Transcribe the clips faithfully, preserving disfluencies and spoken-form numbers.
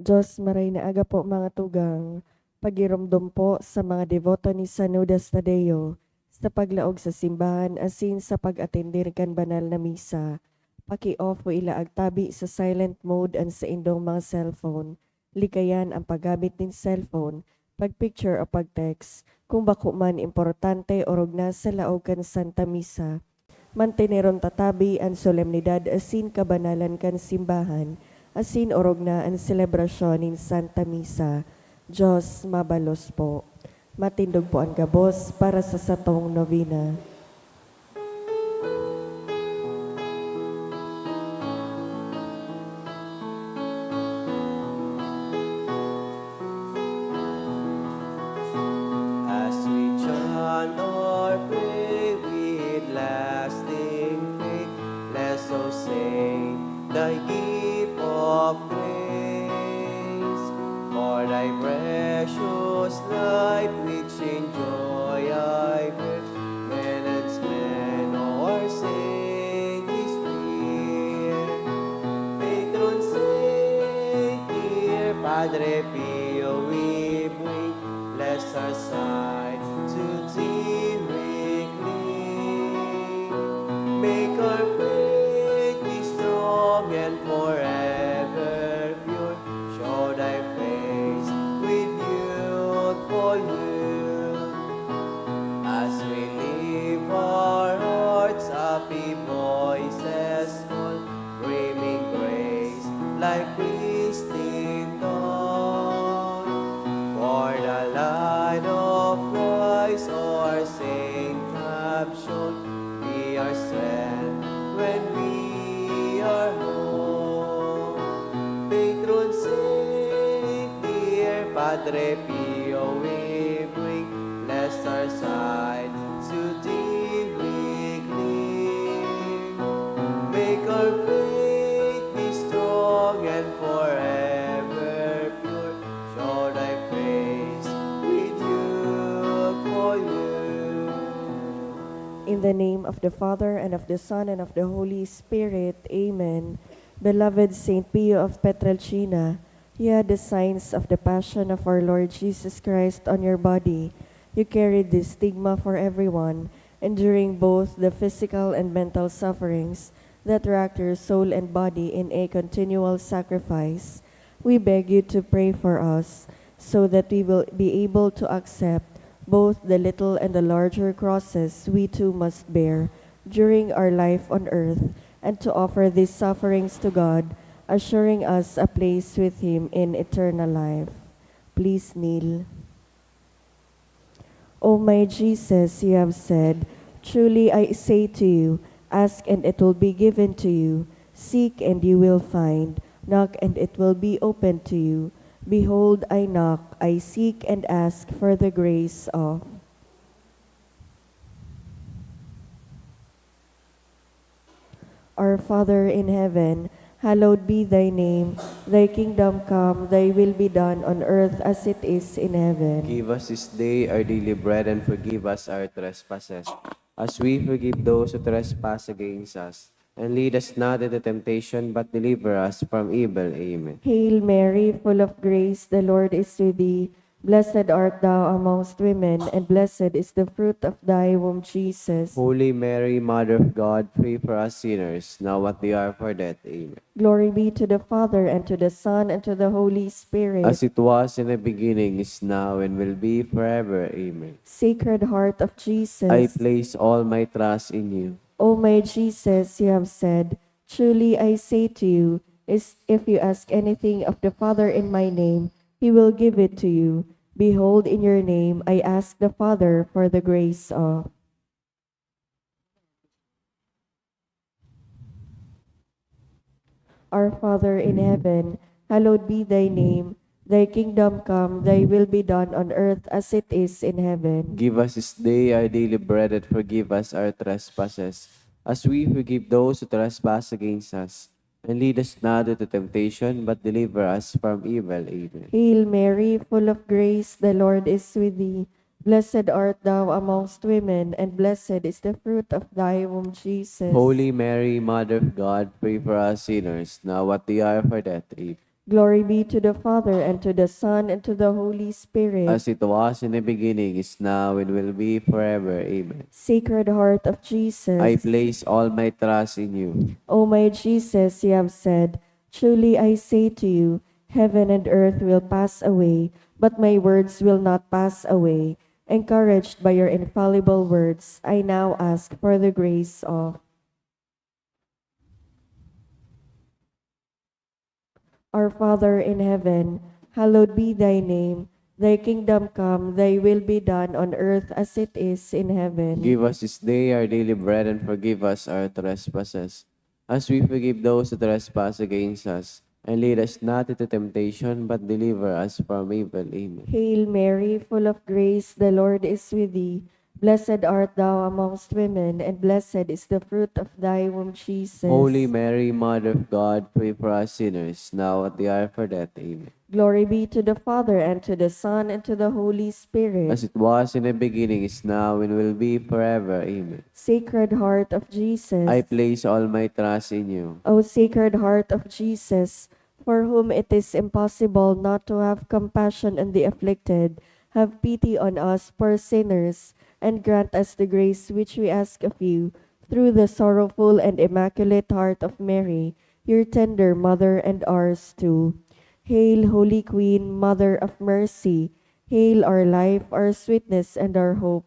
Diyos, maray na aga po, mga tugang. Pagiromdom po sa mga deboto ni San Judas Tadeo sa paglaog sa simbahan asin sa pag-atender kan banal na misa. Paki-off o ilaag tabi sa silent mode an saindong mga cellphone. Likayan ang paggamit nin cellphone, pag-picture o pag-text, kung bako man importante orog na sa laog kan Santa Misa. Manteneron ta tabi an solemnidad asin kabanalan kan simbahan, asin orog na an selebrasyon nin Santa Misa. Diyos mabalos po. Matindog po an gabos para sa satong novena. As we chant or pray with lasting faith, bless, O Saint, thy gift of grace. For thy precious light, which in joy I bear, men and men o'er saint is fear. Patron saint, dear Padre Pio, we bring, bless our sight, to thee we cling. Make our faith be strong and forever pure. Show thy face with youthful youth. As we lift our hearts, happy voices call, bringing grace like priestly dawn. For the light of Christ, our saint, have shown, be our strength when we are home. Patron saint, dear Padre Pio, we bring, bless our sight, to thee we cling. Make our faith be strong and forever pure. Show thy face with youthful youth. In the name of the Father, and of the Son, and of the Holy Spirit. Amen. Beloved Saint Pio of Pietrelcina, you had the signs of the passion of our Lord Jesus Christ on your body. You carried this stigma for everyone, enduring both the physical and mental sufferings that racked your soul and body in a continual sacrifice. We beg you to pray for us, so that we will be able to accept both the little and the larger crosses we too must bear during our life on earth, and to offer these sufferings to God, assuring us a place with Him in eternal life. Please kneel. O my Jesus, you have said, "Truly I say to you, ask and it will be given to you, seek and you will find, knock and it will be opened to you. Behold, I knock, I seek and ask for the grace of." Our Father in heaven, hallowed be thy name. Thy kingdom come, thy will be done on earth as it is in heaven. Give us this day our daily bread, and forgive us our trespasses, as we forgive those who trespass against us. And lead us not into temptation, but deliver us from evil. Amen. Hail Mary, full of grace, the Lord is with thee. Blessed art thou amongst women, and blessed is the fruit of thy womb, Jesus. Holy Mary, Mother of God, pray for us sinners, now at the hour of our death. Amen. Glory be to the Father, and to the Son, and to the Holy Spirit. As it was in the beginning, is now, and will be forever. Amen. Sacred Heart of Jesus. I place all my trust in you. O my Jesus, you have said, "Truly I say to you, is if you ask anything of the Father in my name, He will give it to you. Behold, in your name I ask the Father for the grace of." Our Father in heaven, hallowed be thy name. Thy kingdom come, thy will be done on earth as it is in heaven. Give us this day our daily bread, and forgive us our trespasses, as we forgive those who trespass against us. And lead us not into temptation, but deliver us from evil. Amen. Hail Mary, full of grace, the Lord is with thee. Blessed art thou amongst women, and blessed is the fruit of thy womb, Jesus. Holy Mary, Mother of God, pray for us sinners, now at the hour of our death. Amen. Glory be to the Father, and to the Son, and to the Holy Spirit. As it was in the beginning, is now, and will be forever. Amen. Sacred Heart of Jesus. I place all my trust in you. O my Jesus, you have said, "Truly I say to you, heaven and earth will pass away, but my words will not pass away." Encouraged by your infallible words, I now ask for the grace of Our Father in heaven, hallowed be thy name. Thy kingdom come, thy will be done on earth as it is in heaven. Give us this day our daily bread, and forgive us our trespasses, as we forgive those who trespass against us. And lead us not into temptation, but deliver us from evil. Amen. Hail Mary, full of grace, the Lord is with thee. Blessed art thou amongst women, and blessed is the fruit of thy womb, Jesus. Holy Mary, Mother of God, pray for us sinners, now at the hour of our death. Amen. Glory be to the Father, and to the Son, and to the Holy Spirit. As it was in the beginning, is now, and will be forever. Amen. Sacred Heart of Jesus. I place all my trust in you. O Sacred Heart of Jesus, for whom it is impossible not to have compassion on the afflicted, have pity on us poor sinners, and grant us the grace which we ask of you, through the sorrowful and immaculate heart of Mary, your tender mother, and ours too. Hail, Holy Queen, Mother of Mercy. Hail our life, our sweetness, and our hope.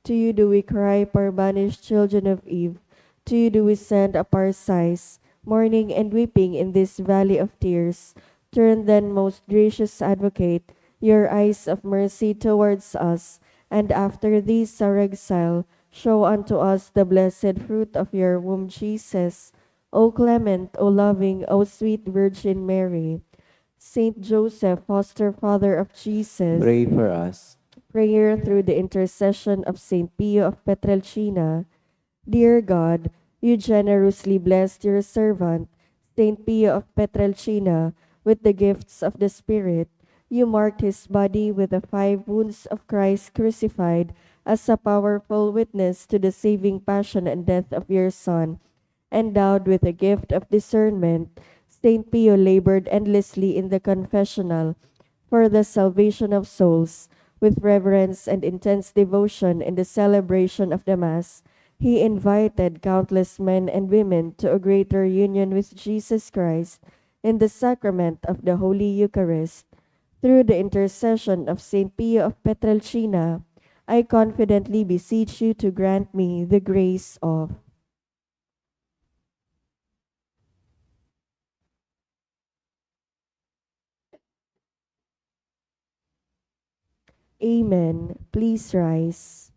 To you do we cry, poor banished children of Eve. To you do we send up our sighs, mourning and weeping in this valley of tears. Turn then, most gracious Advocate, your eyes of mercy towards us, and after this our exile, show unto us the blessed fruit of your womb, Jesus. O clement, O loving, O sweet Virgin Mary. Saint Joseph, foster father of Jesus. Pray for us. Prayer through the intercession of Saint Pio of Petrelcina. Dear God, you generously blessed your servant, Saint Pio of Petrelcina, with the gifts of the Spirit. You marked his body with the five wounds of Christ crucified as a powerful witness to the saving passion and death of your Son. Endowed with the gift of discernment, Saint Pio labored endlessly in the confessional for the salvation of souls. With reverence and intense devotion in the celebration of the Mass, he invited countless men and women to a greater union with Jesus Christ in the sacrament of the Holy Eucharist. Through the intercession of Saint Pio of Petrelcina, I confidently beseech you to grant me the grace of Amen. Please rise.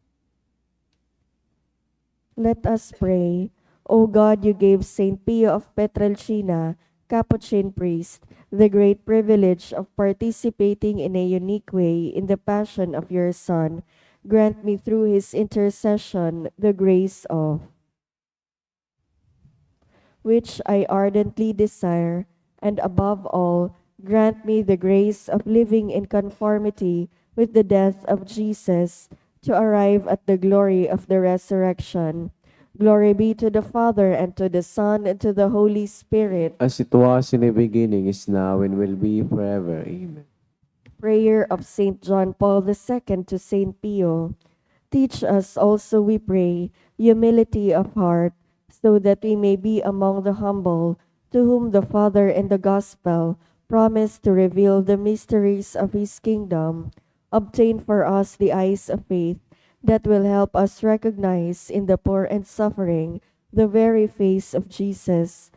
Let us pray. O God, you gave Saint Pio of Petrelcina, Capuchin priest, the great privilege of participating in a unique way in the passion of your Son. Grant me through his intercession the grace of which I ardently desire, and above all, grant me the grace of living in conformity with the death of Jesus, to arrive at the glory of the resurrection. Glory be to the Father, and to the Son, and to the Holy Spirit. As it was in the beginning, is now, and will be forever. Amen. Prayer of Saint John Paul the Second to Saint Pio. Teach us also, we pray, humility of heart, so that we may be among the humble, to whom the Father in the Gospel promised to reveal the mysteries of his kingdom. Obtain for us the eyes of faith that will help us recognize in the poor and suffering the very face of Jesus.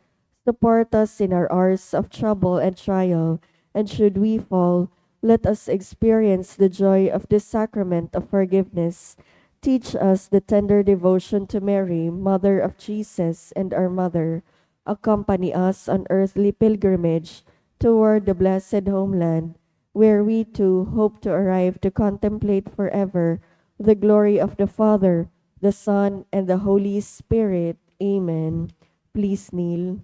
Support us in our hours of trouble and trial, and should we fall, let us experience the joy of this sacrament of forgiveness. Teach us the tender devotion to Mary, Mother of Jesus and our Mother. Accompany us on earthly pilgrimage toward the blessed homeland, where we too hope to arrive to contemplate forever the glory of the Father, the Son, and the Holy Spirit. Amen. Please kneel.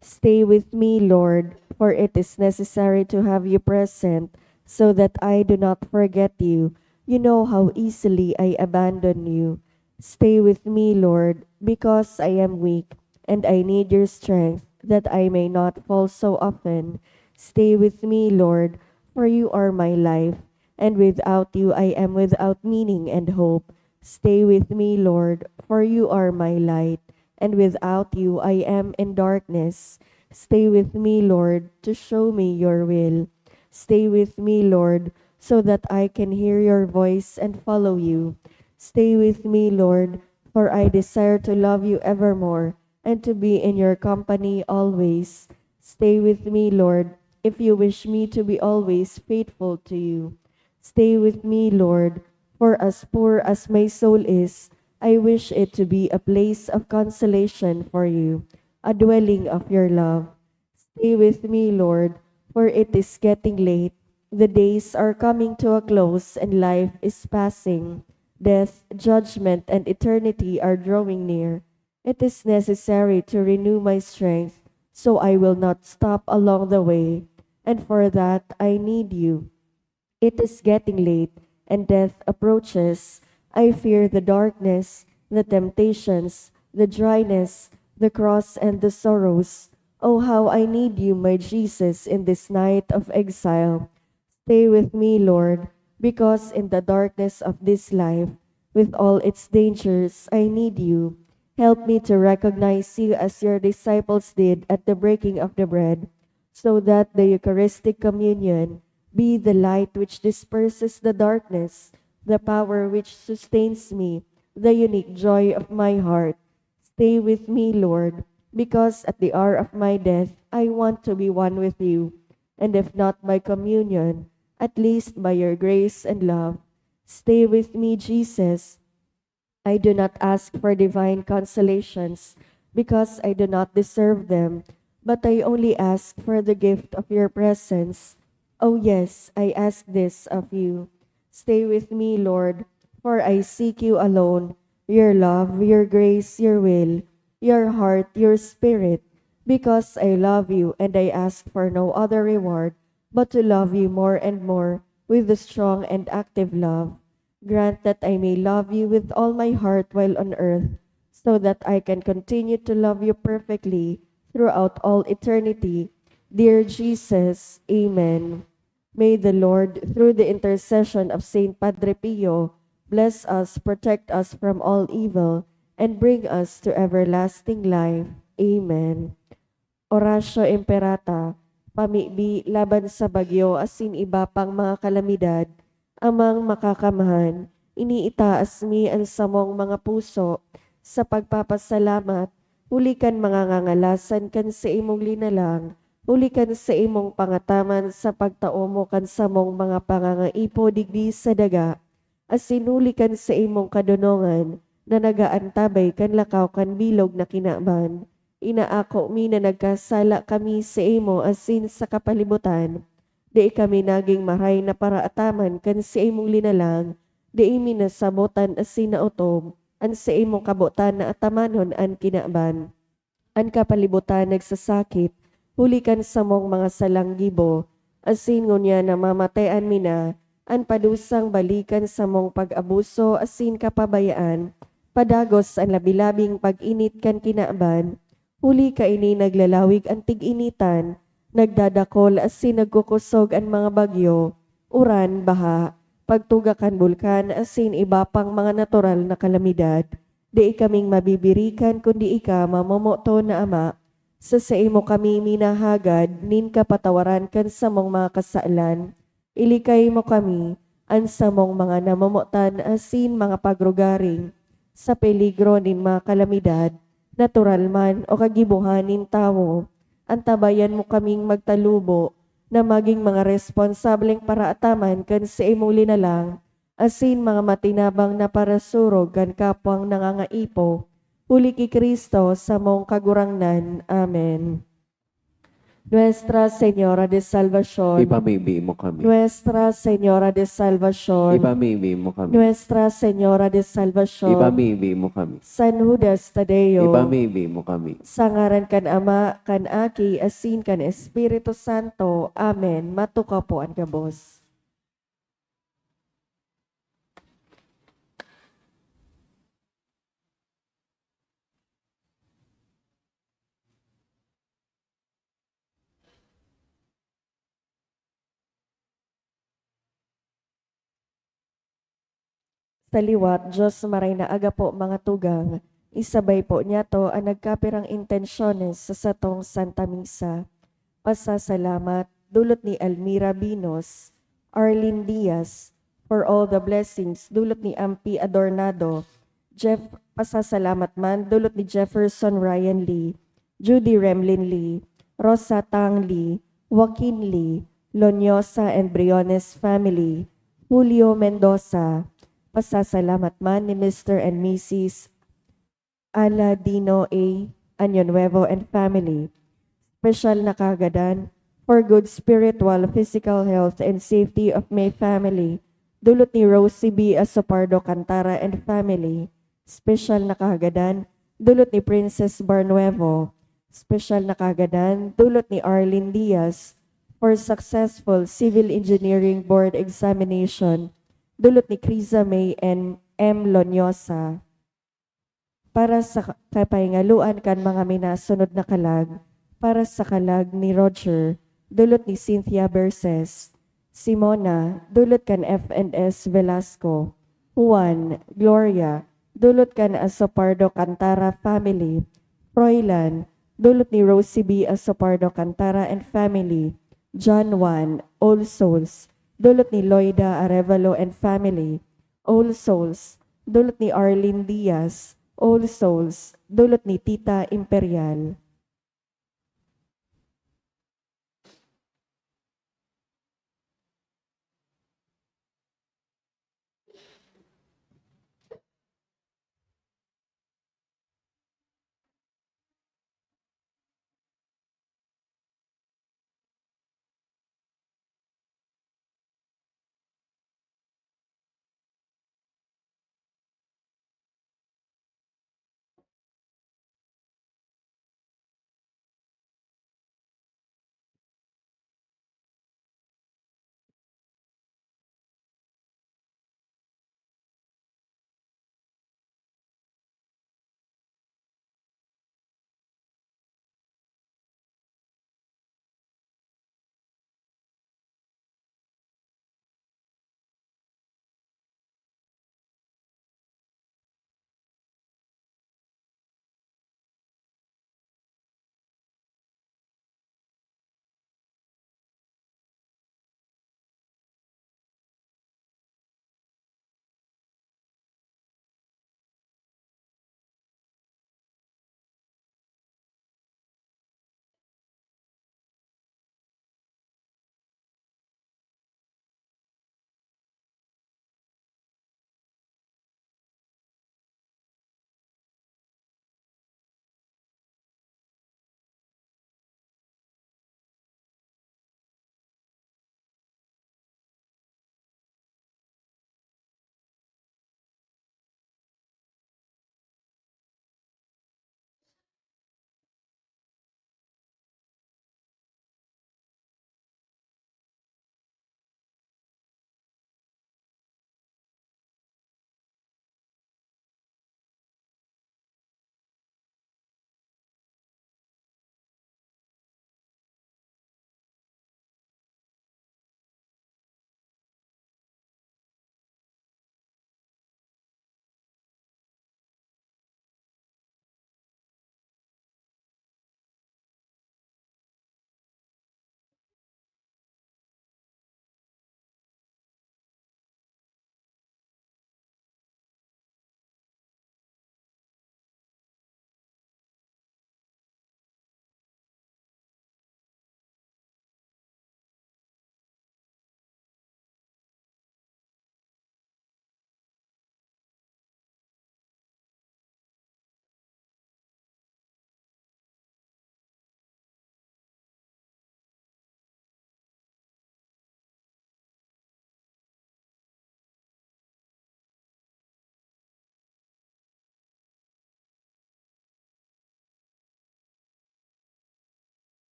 Stay with me, Lord, for it is necessary to have you present, so that I do not forget you. You know how easily I abandon you. Stay with me, Lord, because I am weak, and I need your strength. that I may not fall so often. Stay with me, Lord, for you are my life, and without you I am without meaning and hope. Stay with me, Lord, for you are my light, and without you I am in darkness. Stay with me, Lord, to show me your will. Stay with me, Lord, so that I can hear your voice and follow you. Stay with me, Lord, for I desire to love you evermore and to be in your company always. Stay with me, Lord, if you wish me to be always faithful to you. Stay with me, Lord, for as poor as my soul is, I wish it to be a place of consolation for you, a dwelling of your love. Stay with me, Lord, for it is getting late. The days are coming to a close and life is passing. Death, judgment, and eternity are drawing near. It is necessary to renew my strength, so I will not stop along the way. And for that, I need you. It is getting late, and death approaches. I fear the darkness, the temptations, the dryness, the cross, and the sorrows. Oh, how I need you, my Jesus, in this night of exile. Stay with me, Lord, because in the darkness of this life, with all its dangers, I need you. Help me to recognize you as your disciples did at the breaking of the bread, so that the Eucharistic communion be the light which disperses the darkness, the power which sustains me, the unique joy of my heart. Stay with me, Lord, because at the hour of my death I want to be one with you, and if not by communion, at least by your grace and love. Stay with me, Jesus. I do not ask for divine consolations, because I do not deserve them, but I only ask for the gift of your presence. Oh yes, I ask this of you. Stay with me, Lord, for I seek you alone, your love, your grace, your will, your heart, your spirit, because I love you and I ask for no other reward but to love you more and more with the strong and active love. Grant that I may love you with all my heart while on earth, so that I can continue to love you perfectly throughout all eternity. Dear Jesus, Amen. May the Lord, through the intercession of Saint Padre Pio, bless us, protect us from all evil, and bring us to everlasting life. Amen. Oratio Imperata, pamibi laban sa bagyo asin iba pang mga kalamidad. Amang Makakamhan, iniitaas mi an samong mga puso sa pagpapasalamat huli kan mga ngangalasan kan saimong linalang, huli kan saimong pangataman sa pagtao mo kan samong mga pangangaipo digdi sa daga, asin huli kan saimong kadonongan na nagaantabay kan lakaw kan bilog na kinaban. Inaako mi na nagkasala kami saimo asin sa kapalibutan. Dai kami naging maray na paraataman kan saimong linalang, dai mi nasabot an asin na otob, an saimong kabotan na atamanon an kinaban. An kapalibutan nagsasakit huli kan samong mga salang gibo, asin ngunyan namamatean mi na an padusang bali kan samong pag-abuso asin kapabayaan, padagos an labi-labing pag-init kan kinaban. Huli kaini naglalawig an tig-initan, nagdadakol asin nagkukosog an mga bagyo, uran, baha, pagtuga kan bulkan asin iba pang mga natural na kalamidad. Dai kaming mabibirikan kundi ika, mamomoton na Ama. Sa saimo kami minahagad nin kapatawaran kan samong mga kasalan. Ilikay mo kami, an samong mga namomotan asin mga pagrugaring, sa peligro nin mga kalamidad, natural man o kagibohan nin tawo. Antabayan mo kaming magtalubo na magin mga responsableng paraataman kan saimong linalang, asin mga matinabang na parasurog kan kapwang nangangaipo. Huli ki Cristo, samong Kagurangnan. Amen. Nuestra Señora de Salvacion. Ipamibi mo kami. Nuestra Señora de Salvacion. Ipamibi mo kami. Nuestra Señora de Salvacion. Ipamibi mo kami. San Judas Tadeo. Ipamibi mo kami. Sa ngaran kan Ama, kan Aki, asin kan Espiritu Santo. Amen. Matukaw po an gabos. Sa liwat, Diyos maray na aga po, mga tugang, isabay po niyato an nagkapirang intensyones sa satong Santa Misa. Pasasalamat, dulot ni Almira Binos, Arlene Diaz, for all the blessings, dulot ni Ampi Adornado, Jeff, pasasalamat man, dulot ni Jefferson Ryan Lee, Judy Remlin Lee, Rosa Tang Lee, Joaquin Lee, Lonyosa and Briones family, Julio Mendoza, pasasalamat man ni Mister and Missus Aladino A. Año Nuevo and family. Special na kahagadan for good spiritual, physical health, and safety of my family. Dulot ni Rosie B. Asopardo Cantara and family. Special na kahagadan, dulot ni Princess Barnuevo. Special na kahagadan, dulot ni Arlene Diaz for successful Civil Engineering Board examination. Dulot ni Criza May and M. Lonyosa. Para sa ka-, kapahingaluan kan mga minasunod na kalag, para sa kalag ni Roger, dulot ni Cynthia Berses. Simona, dulot kan F and S Velasco. Juan, Gloria, dulot kan Asopardo Cantara family. Froilan, dulot ni Rosie B. Asopardo Cantara and family. John Juan, All Souls, dulot ni Loida Arevalo and family. All Souls, dulot ni Arlene Diaz. All Souls, dulot ni Tita Imperial.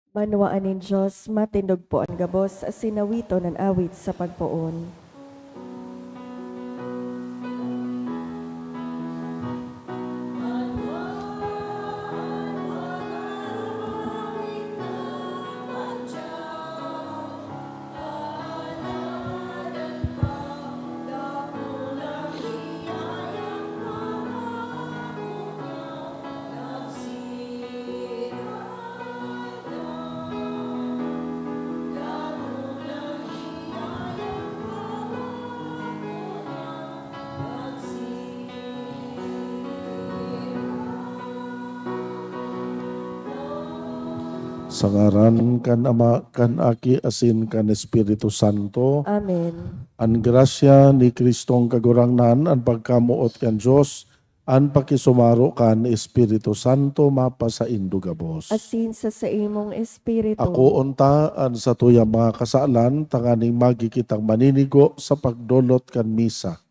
Banwaan nin Dios, matindog po an gabos, asin nawiton an awit sa pagpoon. Sa ngaran kan Ama, kan Aki, asin kan Espiritu Santo. Amen. An grasya ni Kristong Kagurangnan, an pagkamoot kan Dios, an pakisumaro kan Espiritu Santo mapasaindo gabos. Asin sa saimong espiritu. Akoon ta an satuyang mga kasalan tanganing magi kitang maninigo sa pagdolot kan misa.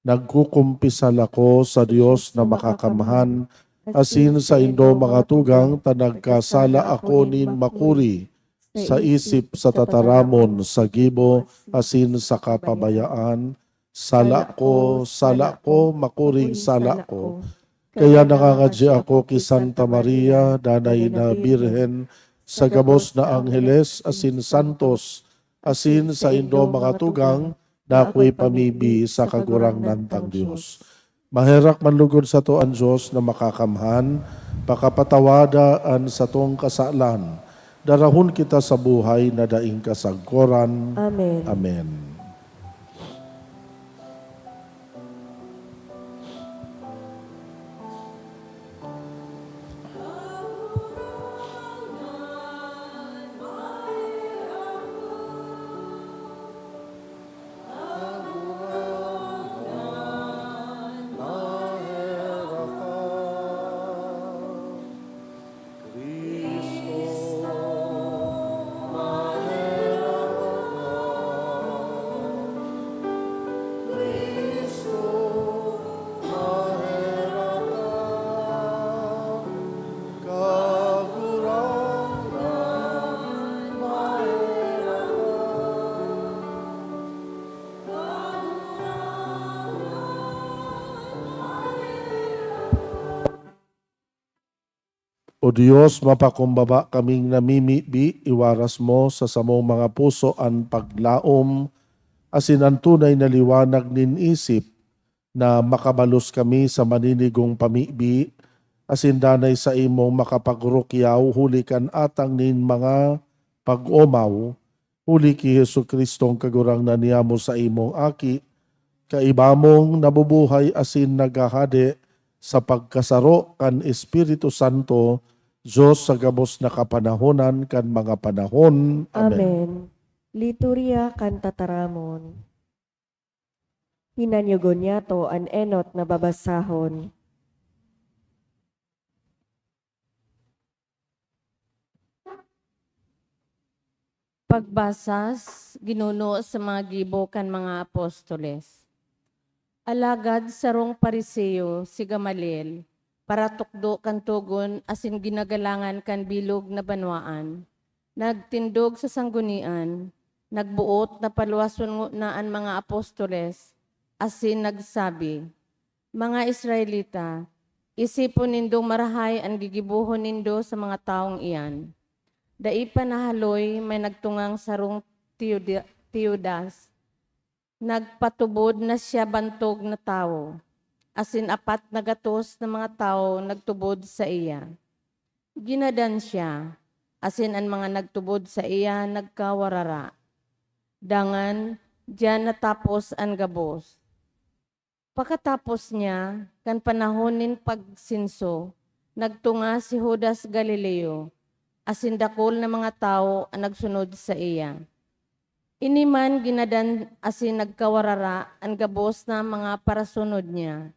Nagkukumpisal ako sa Dios na makakamhan, asin saindo mga tugang, ta nagkasala ako nin makuri, sa isip, sa tataramon, sa gibo, asin sa kapabayaan. Sala ko, sala ko, makuring sala ko. Kaya nangangadyi ako ki Santa Maria, danay na Birhen, sa gabos na angheles asin santos, asin saindo mga tugang, na akoy pamibi sa Kagurangnan tang Dios. Maherak man logod sato an Dios na makakamhan, pakapatawada an satong kasalan, darahon kita sa buhay na daing kasagkoran. Amen. Amen. O Dios, mapakumbaba kaming namimibi, iwaras mo sa samong mga puso an paglaom, asin an tunay na liwanag nin isip, na makabalos kami sa maninigong pamibi, asin danay saimong makapagrukyaw huli kan atang nin mga pag-omaw, huli ki Jesu-Cristong Kagurangnan niyamo, saimong Aki, kaiba mong nabubuhay asin naghahade sa pagkasaro kan Espiritu Santo, Dios sa gabos na kapanahonan kan mga panahon. Amen. Amen. Liturya kan Tataramon. Hinanyugon niyato an enot na babasahon. Pagbasa s-, ginuno sa mga gibo kan mga apostoles. Alagad sarong Fariseo, si Gamaliel, paratukdo kan togon asin ginagalangan kan bilog na banwaan, nagtindog sa sanggunian, nagboot na paluwason ngona an mga apostoles, asin nagsabi, "Mga Israelita, isipon nindong marahay an gigibohon nindo sa mga tawong iyan. Dai pa nahaloy may nagtungang sarong Teuda-, Teudas, nagpatubod na siya bantog na tawo, asin apat na gatos na mga tawo nagtubod saiya. Ginadan siya, asin an mga nagtubod saiya nagkawarara. Dangan, diyan natapos an gabos." Pakatapos niya, kan panahon nin pagsenso, nagtunga si Judas Galileo, asin dakul na mga tawo an nagsunod saiya. Ini man ginadan asin nagkawarara an gabos na mga parasunod niya.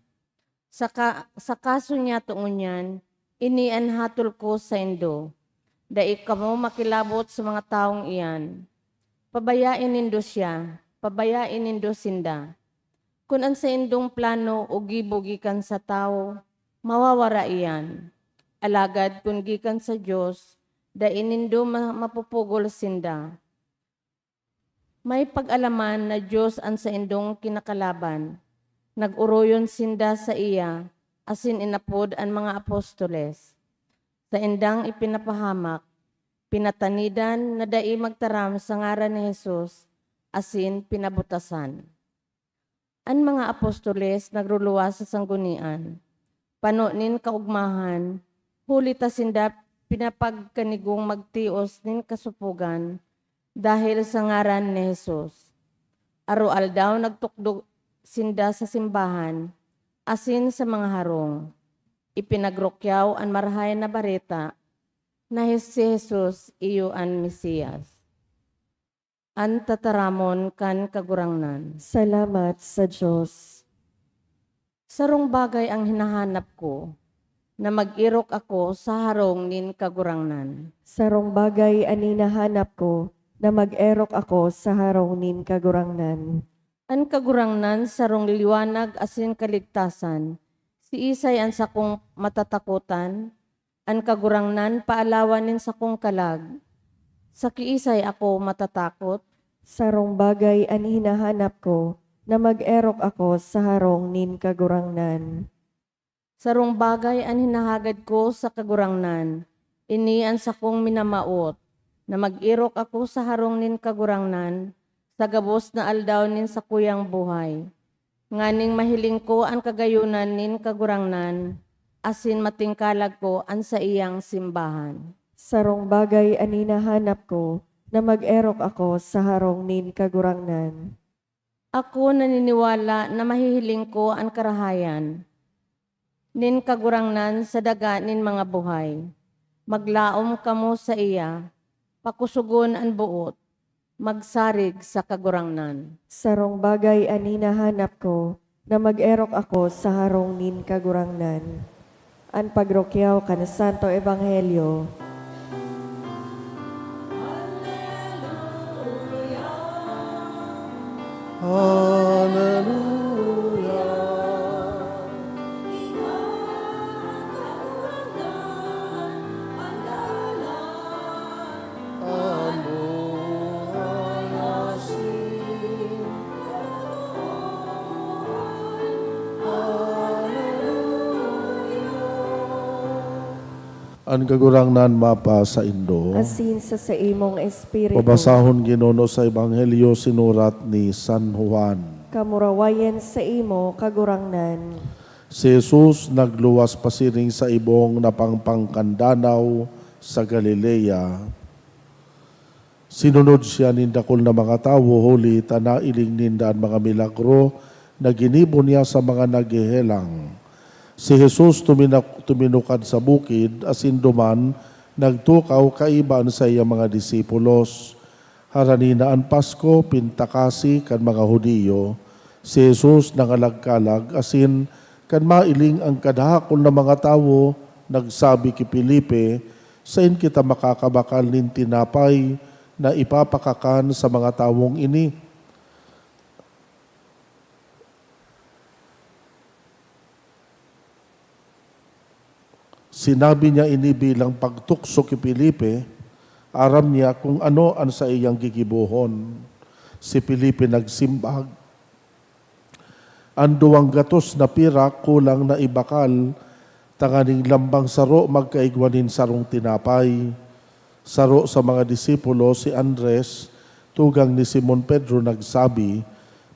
Sa ka-, sa kaso niyato ngunyan, ini an hatol ko saindo, dai kamo makilabot sa mga tawong iyan. Pabayae nindo siya, pabayae nindo sinda. Kun an saindong plano o gibo gikan sa tawo, mawawara iyan. Alagad kun gikan sa Dios, dai nindo ma-, mapupugol sinda. May pag-alaman na Dios an saindong kinakalaban. Nag-oroyon sinda saiya asin inapod an mga apostoles. Saindang ipinapahamak, pinatanidan na dai magtaram sa ngaran ni Jesus, asin pinabutasan. An mga apostoles nagruluwas sa sanggunian, pano nin kaogmahan, huli ta sinda pinapagkanigong magtios nin kasopogan dahel sa ngaran ni Jesus. Aroaldaw nagtukdo sinda sa simbahan asin sa mga harong. Ipinagrukyaw an Marahay na Bareta na si Jesus iyo an Mesias, an tataramon kan Kagurangnan. Salamat sa Dios. Sarong bagay ang hinahanap ko, na mag-erok ako sa harong nin Kagurangnan. Sarong bagay an hinahanap ko, na mag-erok ako sa harong nin Kagurangnan. An Kagurangnan sarong liwanag asin kaligtasan. Siisay an sakong matatakotan? An Kagurangnan paalawan nin sakong kalag. Sa kiisay ako matatakot? Sarong bagay an hinahanap ko, na mag-erok ako sa harong nin Kagurangnan. Sarong bagay an hinahagad ko sa Kagurangnan, ini an sakong minamawot, na mag-erok ako sa harong nin Kagurangnan sa gabos na aldaw nin sakuyang buhay, nganing mahiling ko an kagayonan nin Kagurangnan asin matingkalag ko an saiyang simbahan. Sarong bagay an hinahanap ko, na mag-erok ako sa harong nin Kagurangnan. Ako naniniwala na mahihiling ko an karahayan nin Kagurangnan sa daga nin mga buhay. Maglaom kamo saiya, pakosogon an boot, magsarig sa Kagurangnan. Sarong bagay an hinahanap ko, na mag-erok ako sa harong nin Kagurangnan. An pagrukyaw kan Santo Ebanghelyo. Hallelujah. An buhay asin kaloohan. Hallelujah. An Kagurangnan mapasaindo. Asin sa saimong espiritu. Pabasahon, Ginoo, sa Ebanghelyo sinurat ni San Juan. Kamurawayan saimo, Kagurangnan. Si Jesus nagluwas pasiring sa ibong na pangpang kan danaw sa Galilea. Sinunod siya nin dakul na mga tawo, huli ta nailing ninda an mga milagro na ginibo niya sa mga naghehelang. Si Jesus tuminak-, tuminukad sa bukid asin duman nagtukaw kaiba an saiyang mga disipulos. Harani na an Pasko, pintakasi kan mga Judio, si Jesus nangalagkalag asin kan mailing an kadakul na mga tawo, nagsabi ki Felipe, "Saen kita makakabakal nin tinapay na ipapakakan sa mga tawong ini?" Sinabi niya ini bilang pagtukso ki Felipe, aram niya kun ano an saiyang gigibohon. Si Felipe nagsimbag, "An duwang gatos na pirak kulang na ibakal, tanganing lambang saro magkaigwa nin sarong tinapay." Saro sa mga disipulo, si Andres, tugang ni Simon Pedro, nagsabi,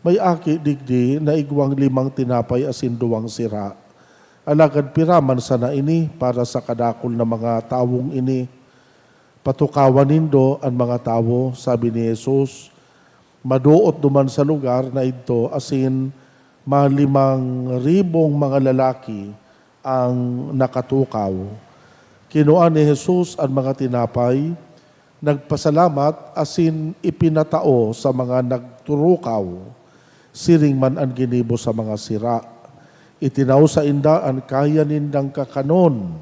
"May aki digdi na igwang limang tinapay asin duwang sira. Alagad pira man sana ini para sa kadakul na mga tawong ini?" "Patukawan nindo an mga tawo," sabi ni Jesus. Madoot duman sa lugar na idto asin malimang ribong mga lalaki ang nakatukaw. Kinua ni Jesus an mga tinapay, nagpasalamat asin ipinatao sa mga nagturukaw. Siring man an ginibo sa mga sira. Itinao sainda an kaya nindang kakanon.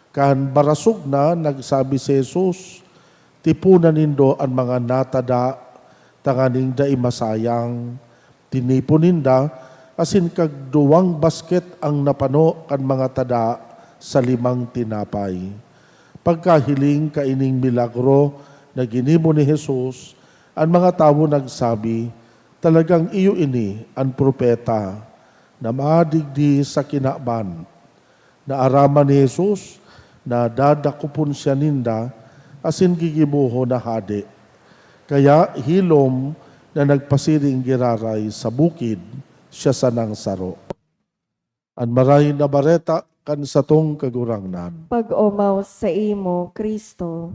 Kan barasog na, nagsabi si Jesus, "Tiponan nindo an mga natada, tanganing dai masayang." Tinipon ninda, asin kagduwang basket ang napano kan mga tada sa limang tinapay. Pagkahiling kaining milagro na ginibo ni Jesus, an mga tawo nagsabi, "Talagang iyo ini an propeta na madigdi sa kinaban." Naaraman ni Jesus na dadakopon siya ninda asin gigibohon na hade. Kaya hilom na nagpasiring giraray sa bukid, siya sanang saro. An Marahay na Bareta kan satong Kagurangnan. Pag-omaw saimo, Cristo.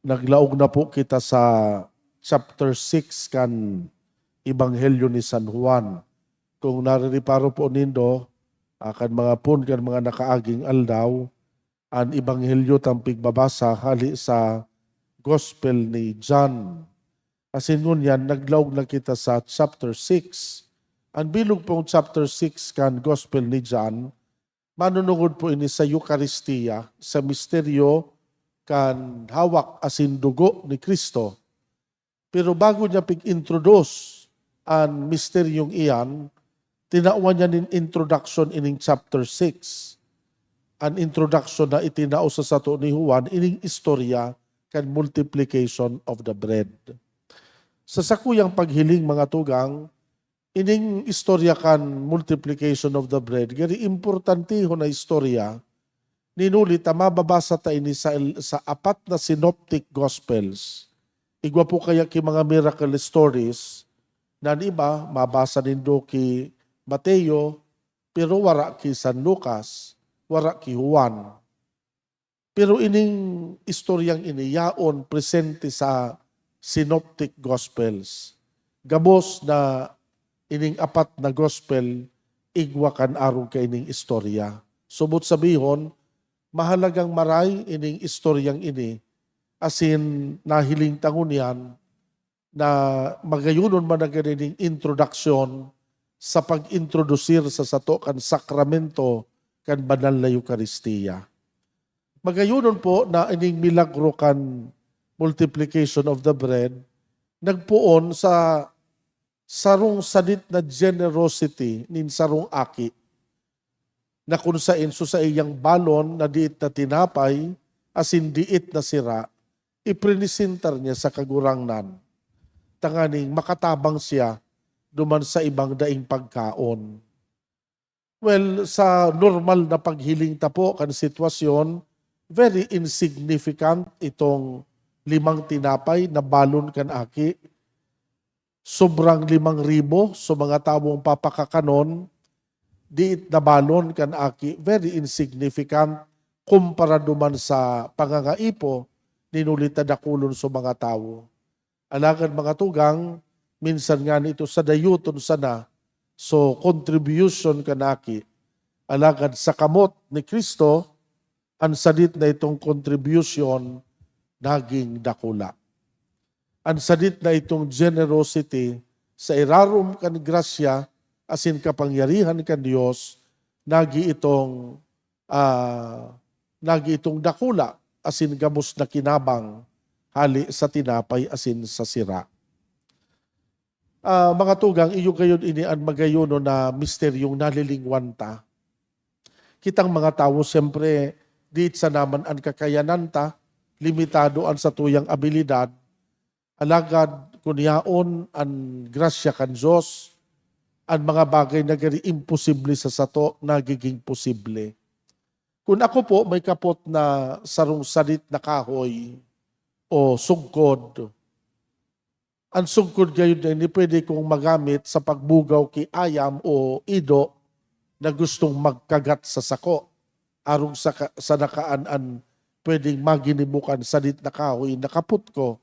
Naglaog na po kita sa chapter six kan Ebanghelyo ni San Juan. Kung narireparo po nindo, ah, kan mga pon kan mga nakaaging aldaw, an Ebanghelyo tang pigbabasa hali sa Gospel ni John. Asin ngunyan, naglaog na kita sa chapter six. An bilog pong chapter six kan Gospel ni John, manunungod po ini sa Eukaristia, sa misteryo kan hawak asin dugo ni Cristo. Pero bago niya pig-introduce an misteryong iyan, tinawan niya nin introduction ining chapter six. An introduction na itinao sa sato ni Juan, ining istorya kan multiplication of the bread. Sa sakuyang paghiling, mga tugang, ining istorya kan multiplication of the bread, gari importantehon na istorya, ninuli ta mababasa ta ini sa, sa apat na synoptic gospels. Igwa po kaya ki mga miracle stories, na an iba, mabasa nindo ki Mateo, pero wara ki San Lucas, wara ki Juan. Pero ining istoryang ini, yaon presente sa Synoptic Gospels. Gabos na ining apat na gospel, igwa kan arog kaining istorya. Subot sabihon, mahalagang maray ining istoryang ini, asin nahiling ta ngunyan, na magayonon man na gani ning introduksyon sa pag-introdusir sa sato kan sakramento kan banal na Eukaristia. Magayonon po na ining milagro kan multiplication of the bread nagpoon sa sarong sadit na generosity nin sarong aki, na kun saen sa saiyang balon na diit na tinapay asin diit na sira, iprinisentar niya sa Kagurangnan, tanganing makatabang siya duman sa ibang daing pagkaon. Well, sa normal na paghiling ta po kan sitwasyon, very insignificant itong limang tinapay na balon kan aki. Sobrang limang ribo sa mga tawong papakakanon, diit na balon kan aki, very insignificant kumpara duman sa pangangaipo nin huli ta dakulon sa mga tawo. Alagad, mga tugang, minsan ngani ito sadayoton sana, so contribution kan aki. Alagad sa kamot ni Cristo, an sadit na itong contribution naging dakula. An sadit na itong generosity sa irarom kan grasya asin kapangyarihan kan Dios, nagi itong, ah, nagi itong dakula asin gabos na kinabang hali sa tinapay asin sa sira. Ah, mga tugang, iyo gayod ini an magayonon na misteryong nalilingwan ta. Kitang mga tawo, siyempre, diit sana man an kakayanan ta, limitado an satuyang abilidad. Alagad kun yaon an grasya kan Dios, an mga bagay na gari imposible sa sato nagiging posible. Kun ako po may kapot na sarong sadit na kahoy o sugkod, an sugkod gayod na ini pwede kong magamit sa pagbugaw ki ayam o ido na gustong magkagat sa sako. Arog sa ka-, sa nakaan an pwedeng maginibo kan sadit na kahoy na kapot ko.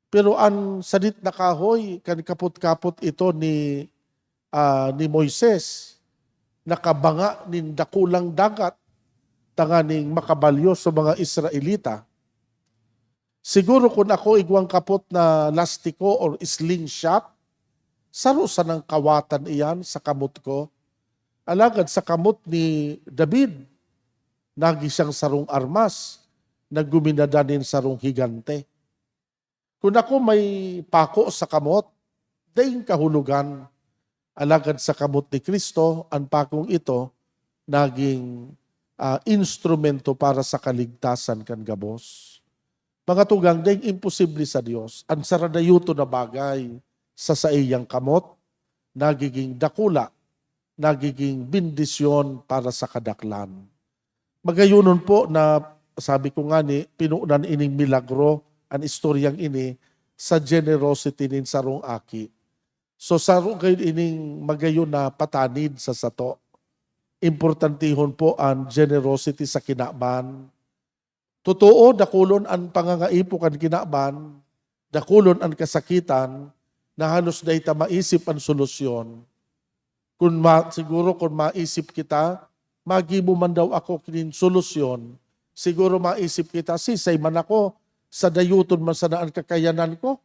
Pero an sadit na kahoy, kan kapot-kapot ito ni, ah, ni Moises, nakabanga nin dakulang dagat tanganing makabalyo sa mga Israelita. Siguro kun ako igwang kapot na lastiko or slingshot, saro sanang kawatan iyan sa kamot ko. Alagad sa kamot ni David, nagi siyang sarong armas na guminadan nin sarong higante. Kun ako may pako sa kamot, daing kahulogan. Alagad sa kamot ni Cristo, an pakong ito, naging, ah, instrumento para sa kaligtasan kan gabos. Mga tugang, daing imposible sa Dios an saradayoton na bagay sa saiyang kamot, nagiging dakula, nagiging bendisyon para sa kadaklan. Magayonon po na, sabi ko ngani, pinunan ining milagro, an istoryang ini, sa generosity nin sarong aki. So, saro gayod ining magayon na patanid sa sato. Importantehon po an generosity sa kinaban. Totoo, dakulon an pangangaipo kan kinaban, dakulon an kasakitan, na halos dai ta maisip an solusyon. Kun ma-, siguro kun maisip kita, magibo man daw ako nin solusyon, siguro maisip kita, "Sisay man ako, sadayoton man sana an kakayanan ko,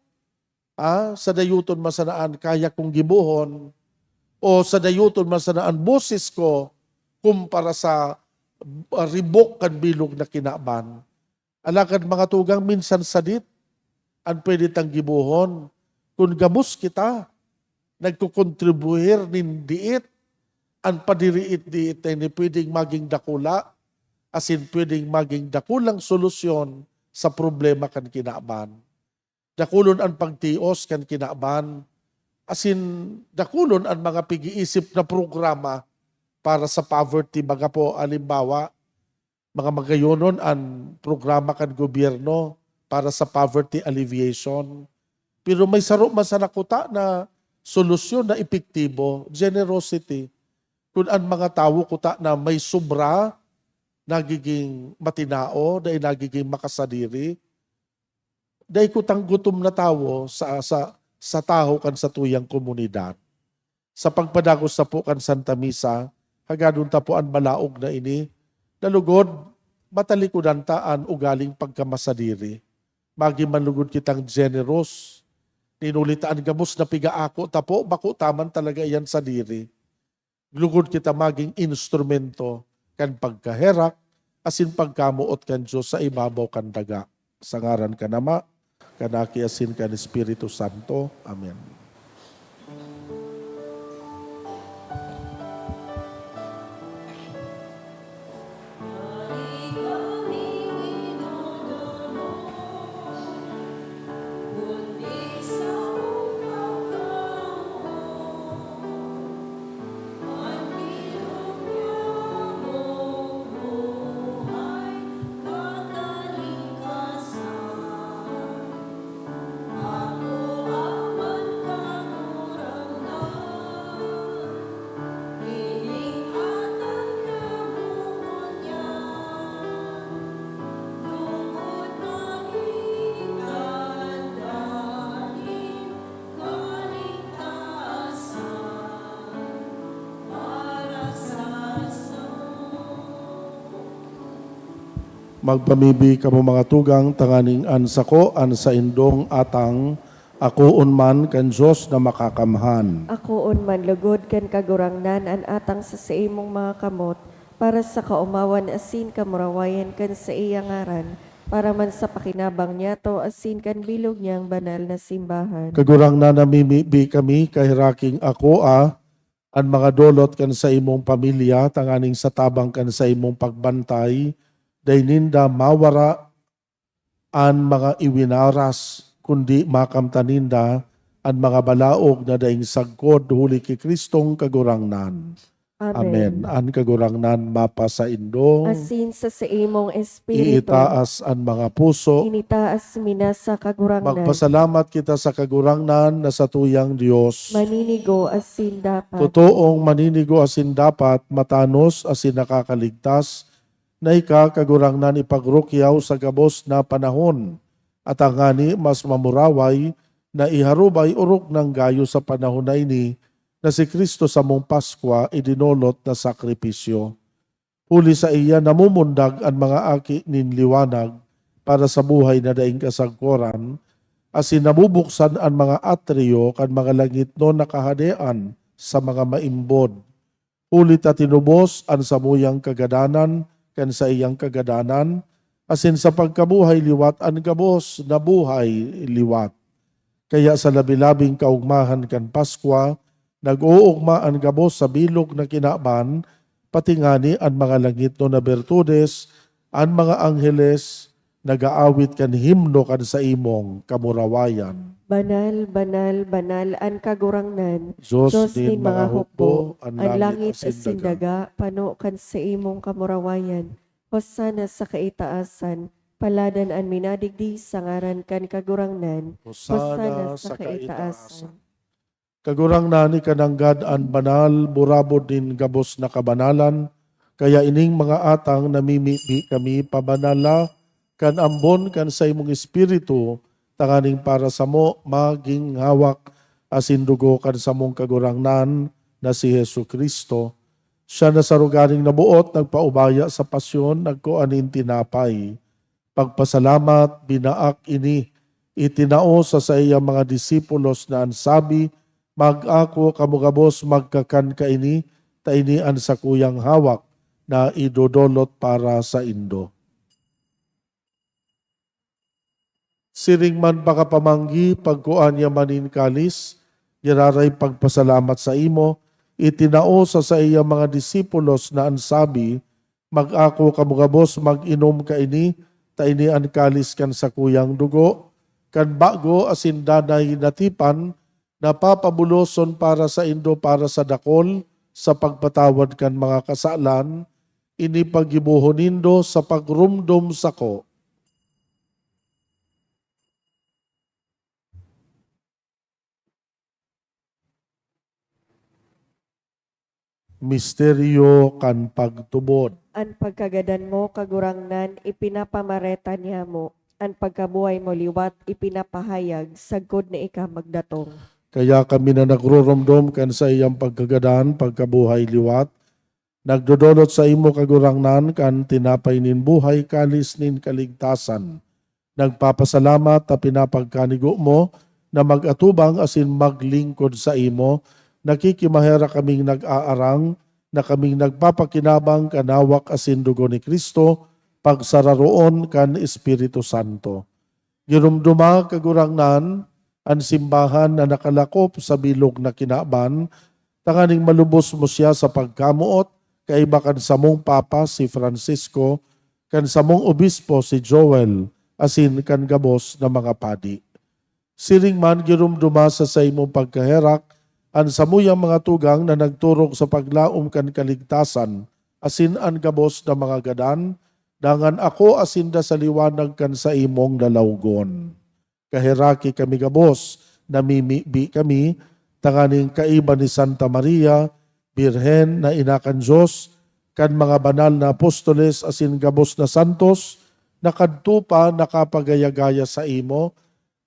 ah, sadayoton man sana an kaya kong gibohon, o sadayoton man sana an boses ko kumpara sa, ah, ribok kan bilog na kinaban." Alagad, mga tugang, minsan sadit an pwede tang gibohon. Kun gabos kita nagkokontribuhir nin diit, an padiriit-diit na ini pwedeng maging dakula, asin pwedeng maging dakulang solusyon sa problema kan kinaban. Dakulon an pagtios kan kinaban, asin dakulon an mga pig-iisip na programa para sa poverty. Baga po, halimbawa, mga magayonon an programa kan gobyerno para sa poverty alleviation. Pero may saro man sana kuta na solusyon na epektibo, generosity. Kun an mga tawo kuta na may sobra, nagiging matinao, dai nagiging makasadiri, dai kutang gutom na tawo sa, sa, sa tahaw kan satuyang komunidad. Sa pagpadagos sapo kan Santa Misa, hagadon ta po an balaog na ini, na lugod, matalikodan ta an ugaling pagkamasadiri. Magin man lugod kitang generous. Nin huli ta an gabos na pigaako ta po, bako ta man talaga iyan sadiri. Lugod kita magin instrumento kan pagkaherak asin pagkamoot kan Dios sa ibabaw kan daga. Sa ngaran kan Ama, kan Aki, asin kan Espiritu Santo. Amen. Magpamibi kamo, mga tugang, tanganing an sako an saindong atang akoon man kan Dios na Makakamhan. Akoon man lugod kan Kagurangnan an atang sa saimong mga kamot, para sa kaomawan asin kamurawayan kan saiyang ngaran, para man sa pakinabang niyato asin kan bilog niyang banal na simbahan. Kagurangnan, namimibi kami, kaheraking akoa an mga dolot kan saimong pamilya, tanganing sa tabang kan saimong pagbantay, dai ninda mawara an mga iwinaras, kundi makamtan ninda an mga balaog na daing sagkod, huli ki Cristong Kagurangnan. Amen. Amen. An Kagurangnan mapasaindo. Asin sa saimong espiritu. Iitaas an mga puso. Initaas mi na sa Kagurangnan. Magpasalamat kita sa Kagurangnan na satuyang Dios. Maninigo asin dapat. Totoong maninigo asin dapat, matanos asin nakakaligtas, na ika, Kagurangnan, ipagrukyaw sa gabos na panahon, at tangani mas mamuraway na iharubay orog nang gayo sa panahon na ini, na si Cristo samong Paskwa idinolot na sakripisyo. Huli saiya, namumundag an mga aki nin liwanag para sa buhay na daing kasagkoran, asin nabubuksan an mga atriyo kan mga langitnon na kahadean sa mga maimbod. Huli ta tinubos an samuyang kagadanan kan saiyang kagadanan, asin sa pagkabuhay liwat an gabos nabuhay liwat. Kaya sa labi-labing kaogmahan kan Paskwa, nag-oogma an gabos sa bilog na kinaban, pati ngani an mga langitnon na bertudes, an mga angheles, nag-aawit kan himno kan saimong kamurawayan. Banal, banal, banal an Kagurangnan, Diyos Diyos nin nin mga mga hukbo, hukbo, an an langit langit asin asin daga, daga, pano kan saimong kamurawayan. Hosanna sa kaitaasan, paladan an minadigdi sa ngaran kan Kagurangnan. Hosanna Hosanna sa sa kaitaasan. Kaitaasan. Kagurangnan, ika nanggad an banal, burabod nin gabos na kabanalan, kaya ining mga atang namimibi kami, pabanala kan ambon kan saimong Espiritu, tanganing para samo magin hawak asin dugo kan samong Kagurangnan na si Jesu-Cristo. Siya na sa rogaring naboot, nagpaubaya sa pasyon, nagkua nin tinapay. Pagpasalamat, binaak ini, itinao sa saiyang mga disipulos na an sabi, "Mag-ako kamo gabos, magkakan kaini, ta ini an sakuyang hawak na idodolot para saindo." Siring man pakapamanggi, pagkua niya man nin kalis, giraray pagpasalamat saimo, itinao sa saiyang mga disipulos na an sabi, "Mag-ako kamo gabos, mag-inom kaini, ta ini an kalis kan sakuyang dugo, kan bago asin danay na tipan, na papabuloson para saindo para sa dakol sa pagpatawad kan mga kasalan. Ini paggibohon nindo sa pagromdom sako." Misteryo kan pagtubod. An pagkagadan mo, Kagurangnan, ipinapamareta niamo; an pagkabuhay mo liwat ipinapahayag sagkod na ika magdatong. Kaya kami na nagroromdom kan saiyang pagkagadan, pagkabuhay liwat, nagdodolot saimo, Kagurangnan, kan tinapay nin buhay, kalis nin kaligtasan. Nagpapasalamat ta pinapagkanigo mo na mag-atubang asin maglingkod saimo. Nakikimaherak kaming nag-aarang na kaming nagpapakinabang kan hawak asin dugo ni Cristo, pagsararoon kan Espiritu Santo. Giromdoma, Kagurangnan, an simbahan na nakalakop sa bilog na kinaban, tanganing malubos mo siya sa pagkamoot, kaiba kan samong Papa, si Francisco, kan samong Obispo, si Joel, asin kan gabos na mga padi. Siring man, giromdoma sa saimong pagkaherak an samuyang mga tugang na nagturog sa paglaom kan kaligtasan, asin an gabos na mga gadan, dangan akoa sinda sa liwanag kan saimong lalawgon. Kaheraki kami gabos, namimibi kami, tanganing kaiba ni Santa Maria, Birhen na ina kan Dios, kan mga banal na apostoles asin gabos na santos, na kadto pa nakapagaya-gaya saimo,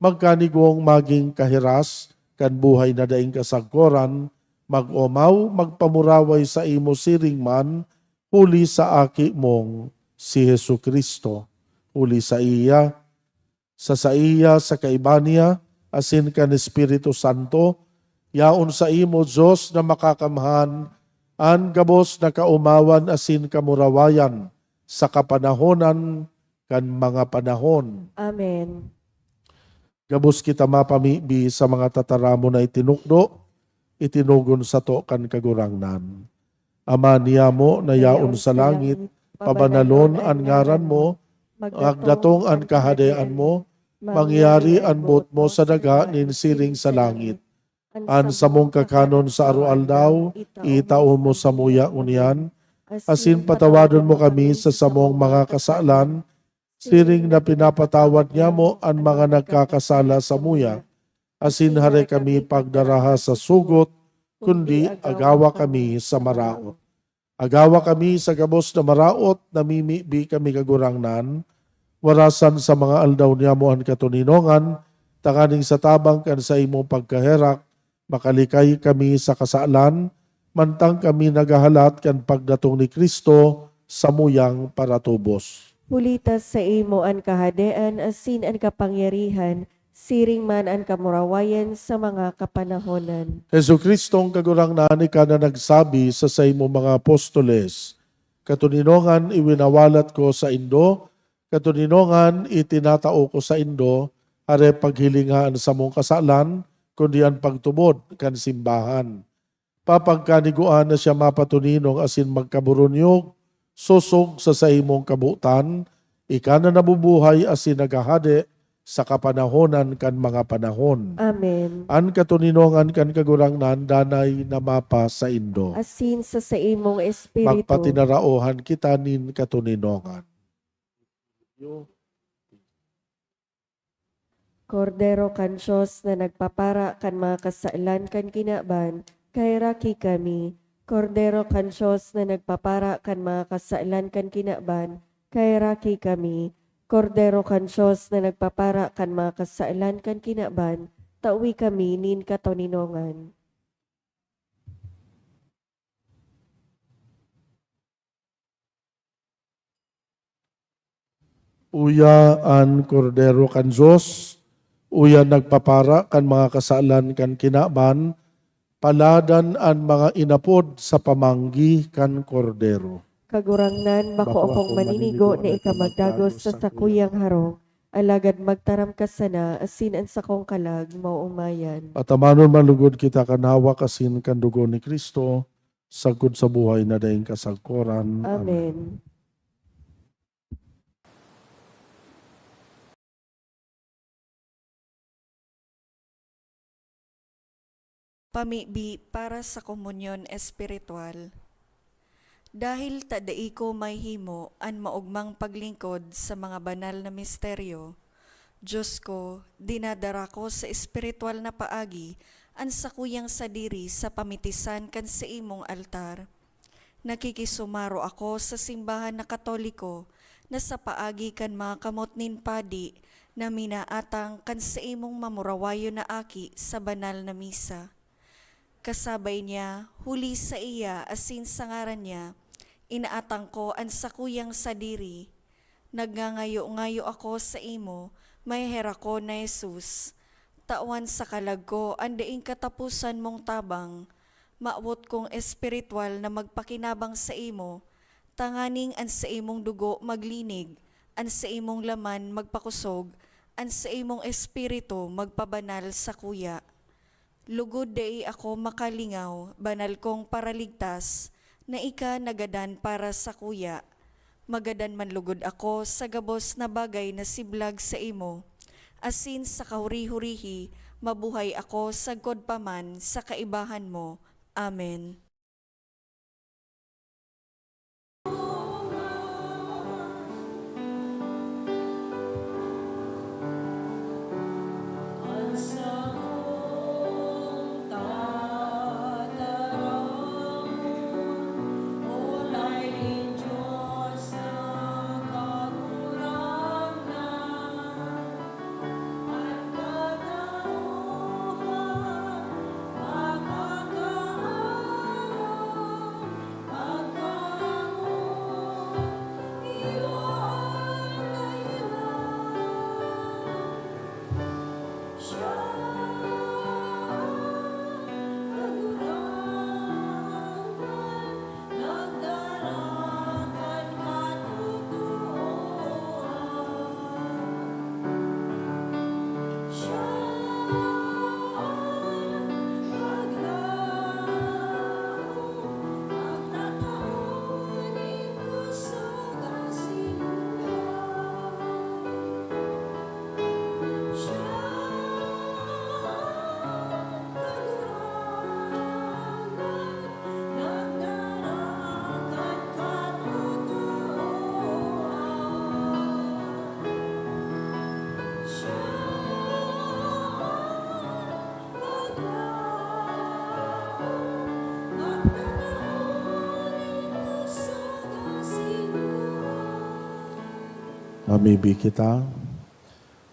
magkanigong magin kahiras kan buhay na daing kasagkoran, mag-omaw, magpamuraway saimo siring man, huli sa Aki mong si Jesu-Cristo. Huli saiya, sa saiya, sa kaiba niya, asin kan Espiritu Santo, yaon saimo, Dios na makakamhan, an gabos na kaomawan asin kamurawayan, sa kapanahonan kan mga panahon. Amen. Gabos kita mapamibi sa mga tataramon na itinukdo, itinugon sato kan Kagurangnan. Ama niyamo na yaon sa langit, pabanalon an ngaran mo, magdatong an kahadean mo, mangyari an boot mo sa daga nin siring sa langit. An samong kakanon sa aroaldaw, itao mo samuya ngunyan, asin patawadon mo kami sa samong mga kasalan, siring na pinapatawad nyamo an mga nagkakasala samuya, asin hare kami pagdaraha sa sugot, kundi agawa kami sa maraot. Agawa kami sa gabos na maraot, namimibi kami, Kagurangnan, warasan sa mga aldaw niyamo an katoninongan, tanganing sa tabang kan saimong pagkaherak, makalikay kami sa kasalan, mantang kami naghahalat kan pagdatong ni Cristo samuyang paratubos. Huli ta saimo an kahadean asin an kapangyarihan, siring man an kamurawayan sa mga kapanahonan. Jesu-Cristong Kagurangnan, ika na nagsabi sa saimong mga apostoles, "Katoninongan iwinawalat ko saindo, katoninongan itinatao ko saindo, hare paghilinga an samong kasalan, kundi an pagtubod kan simbahan." papagkaniguan na siya mapatoninong asin magkaburunyog, sosog sa saimong kabotan, ika na nabubuhay asin naghahade sa kapanahonan kan mga panahon. Amen. An katoninongan kan Kagurangnan danay na mapasaindo. Asin sa saimong espiritu. Magpatinaraohan kita nin katoninongan. Kordero kan Dios na nagpapara kan mga kasalan kan kinaban, kaheraki kami. Kordero kan Dios na nagpapara kan mga kasalan kan kinaban, kaheraki kami. Kordero kan Dios na nagpapara kan mga kasalan kan kinaban, tawi kami nin katoninongan. Uya an Kordero kan Dios, uya nagpapara kan mga kasalan kan kinaban, paladan an mga inapod sa pamanggi kan Kordero. Kagurangnan, bako akong maninigo na ika magdagos sa sakuyang harong, alagad magtaram ka sana asin an sakong kalag maoomayan. Patamanon man lugod kita kan hawak asin kan dugo ni Cristo, sagkod sa buhay na daing kasagkoran. Amen. Amen. Pamibi para sa komunyon espiritual. Dahil ta dai ko mahimo an maogmang paglingkod sa mga banal na misteryo, Dios ko, dinadara ko sa espiritual na paagi an sakuyang sadiri sa pamitisan kan saimong altar. Nakikisumaro ako sa simbahan na Katoliko na sa paagi kan mga kamot nin padi na minaatang kan saimong mamurawayon na aki sa banal na misa. Kasabay niya, huli saiya asin sa ngaran niya, inaatang ko an sakuyang sadiri. Nagngangayo-ngayo ako saimo, maheherakon na Jesus. Tawan sa kalag ko an daing kataposan mong tabang. Mawot kong espiritual na magpakinabang saimo, tanganing an saimong dugo maglinig, an saimong laman magpakosog, an saimong espiritu magpabanal sakuya. Lugod dai ako makalingaw, banal kong Paraligtas, na ika nagadan para sakuya. Magadan man lugod ako sa gabos na bagay na siblag saimo, asin sa kahuri-hurihi mabuhay ako sagkod pa man sa kaibahan mo. Amen. Mamibi kita.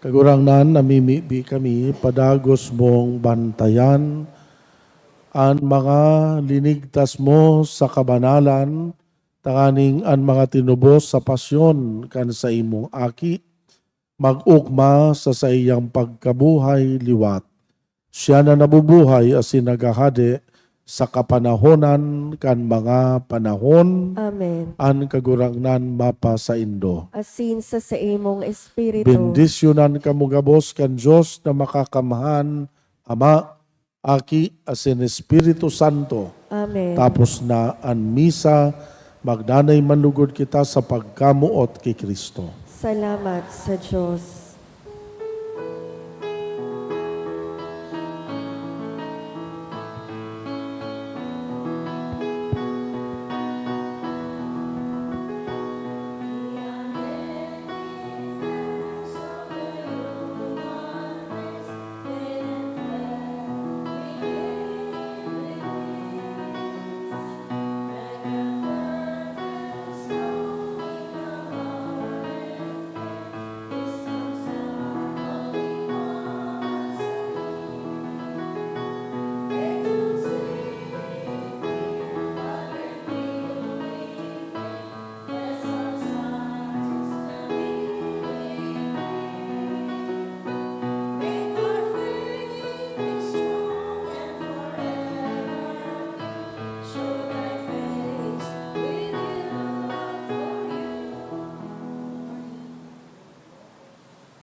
Kagurangnan, namimibi kami, padagos mong bantayan an mga linigtas mo sa kabanalan, tanganing an mga tinubos sa pasyon kan saimong Aki, mag-ugma sa saiyang pagkabuhay liwat. Siya na nabubuhay asin naghahade sa kapanahonan kan mga panahon. Amen. An Kagurangnan mapasaindo. Asin sa saimong espiritu. Bendisyonan kamo gabos kan Dios na Makakamhan, Ama, Aki, asin Espiritu Santo. Amen. Tapos na an misa, magdanay man lugod kita sa pagkamoot ki Cristo. Salamat sa Diyos.